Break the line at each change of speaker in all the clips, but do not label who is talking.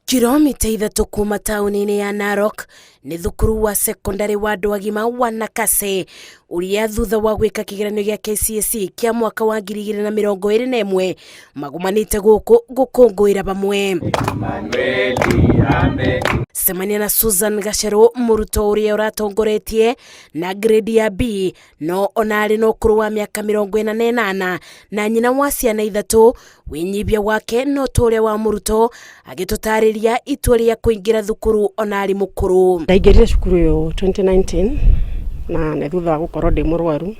Kilomita 3 kuma taũni-inĩ ya Narok nĩ thukuru wa sekondari wa andũ agima wa Nakase, ũrĩa thutha wa gwĩka kĩgeranio gĩa KCSE kĩa mwaka wa 2021 magomanĩte gũkũ gũkũngũĩra hamwe. Cemania na Susan Gacerũ, mũrutwo ũrĩa ũratongoretie na grade ya B, no ona arĩ na ũkũrũ wa mĩaka 48 na nyina wa ciana 3, wĩnyihia wake no ta ũrĩa wa mũrutwo, agĩtũtarĩria itua rĩa kũingĩra thukuru ona arĩ mũkũrũ.
Ndaingĩrire cukuru ũyũ 2019 na nĩ thutha wa gũkorwo ndĩ mũrwaru.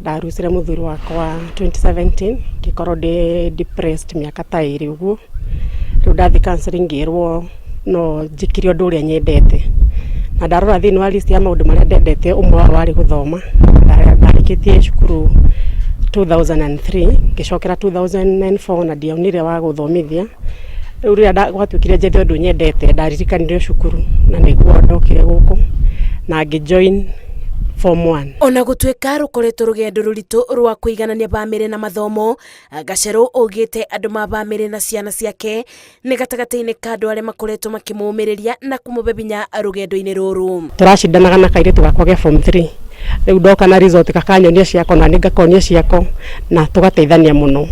Ndarucire mũthuri wakwa 2017, ngĩkorwo ndĩ depressed mĩaka ta 2 ũguo. Rĩu ndathiĩ counseling ngĩrwo no njĩkire ũndũ ũrĩa nyendete, na ndarora thĩinĩ wa list ya maũndũ marĩa ndendete, ũmwe wao warĩ gũthoma. Ndarĩkĩtie cukuru 2003, ngĩcokera 2004 na ndionire wa gũthomithia. Rĩu rĩrĩa gwatuĩkire njethe ũndũ nyendete, ndaririkanire cukuru na nĩguo ndokire gũkũ na ngĩ join form 1.
Ona gũtuĩka rũkoretwo rũgendo rũritũ rwa kũiganania bamĩrĩ na mathomo, Gacerũ augĩte andũ ma bamĩrĩ na ciana ciake nĩ gatagatĩ-inĩ ka andũ arĩa makoretwo makĩmũmĩrĩria na kũmũhe hinya rũgendo-inĩ rũrũ.
Tũracindanaga na kairĩtu gakwa ge form 3. Rĩu ndoka na result gakanyonia ciako na nĩ ngakonia ciako na tũgateithania mũno.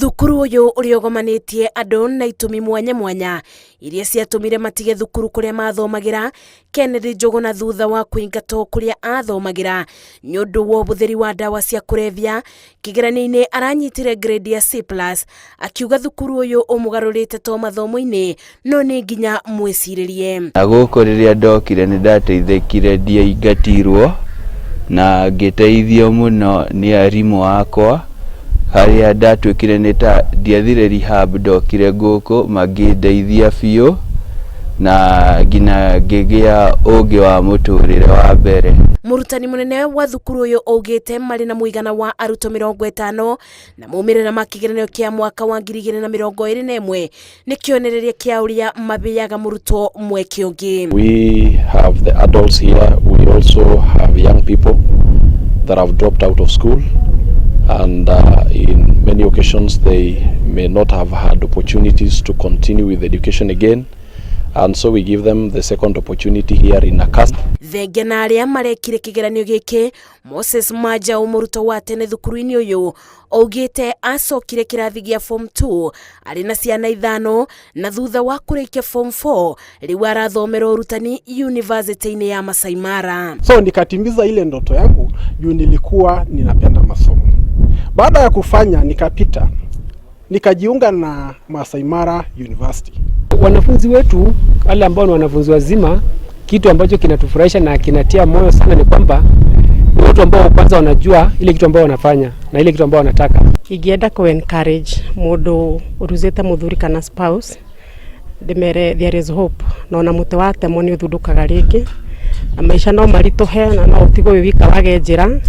Thukuru ũyũ ũrĩa ũgomanĩtie andũ na itũmi mwanya mwanya iria ciatũmire matige thukuru kũrĩa mathomagĩra, Kennedy Njũgũna thutha wa kũingatwo kũrĩa athomagĩra nĩ ũndũ wa ũhũthĩri wa ndawa cia kũrebia, kĩgeranio-inĩ aranyitire grade ya C+, akiuga thukuru ũyũ ũmũgarũrĩte to mathomo-inĩ no nĩ nginya mwĩcirĩrie.
Na gũkũ rĩrĩa ndokire nĩ ndateithĩkire, ndiaingatirwo na ngĩteithio mũno nĩ arimũ akwa, harĩa ndatuĩkire nĩ ta ndiathire rehab, ndokire gũkũ makĩndeithia biũ na nginya ngĩgĩa ũgĩ wa mũtũrĩre wa mbere.
Mũrutani mũnene wa thukuru ũyũ augĩte marĩ na mũigana wa arutwo 50 na maumĩrĩra ma kĩgeranio kĩa mwaka wa 2021 nĩ kĩonereria kĩa ũrĩa mabĩaga mũrutwo mweke ũngĩ.
We have the adults here, we also have young people that have dropped out of school, and in many occasions they may not have had opportunities to continue with education again, and so we give them the second opportunity here in Nakasi.
Thengia na arĩa marekire kĩgeranio gĩkĩ, Moses Majau, mũrutwo wa tene thukuru-inĩ ũyũ, augĩte acokire kĩrathi gĩa form 2 arĩ na ciana 5, na thutha wa kũrĩkia form 4 rĩu arathomera ũrutani university-inĩ ya Masai Mara.
So nikatimiza ile ndoto yangu juu nilikuwa ninapenda masomo. Baada ya kufanya nikapita, nikajiunga na Masai Mara University.
Wanafunzi wetu wale ambao ni wanafunzi wazima, kitu ambacho kinatufurahisha na kinatia moyo sana ni kwamba ni watu ambao kwanza wanajua ile kitu ambao wanafanya na ile kitu ambao wanataka.
Ingĩenda ku encourage mũndũ ũruzĩte mũthuri kana spouse, ndĩmere there is hope, na ona mũtĩ watemwo nĩ ũthundũkaga rĩngĩ, na maica no maritũhe na no ũtigwo wĩ wika wage njĩra,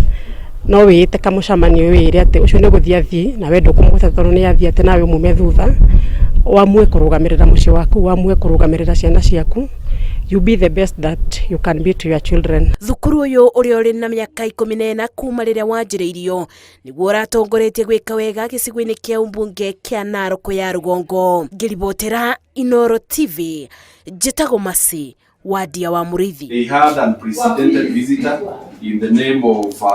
no wĩĩte kamũcemanio wĩre atĩ ũcio nĩ gũthiĩ athiĩ na we ndũkũmũhota tondũ nĩ athiĩ, atĩ nawe umume thutha, wamue kũrũgamĩrĩra mũciĩ waku, wamue kũrũgamĩrĩra ciana ciaku. You be the best that you can be to your children.
Thukuru ũyũ ũrĩa ũrĩ na mĩaka 14 kuma rĩrĩa wanjĩrĩirio nĩguo ũratongoretie gwĩka wega gĩcigo-inĩ kĩa ũmbunge kĩa Narok ya rũgongo. Ngĩribotera Inoro TV, njĩtagwo Masi Wadia wa Mũrĩithi.
They had unprecedented visitor in the name of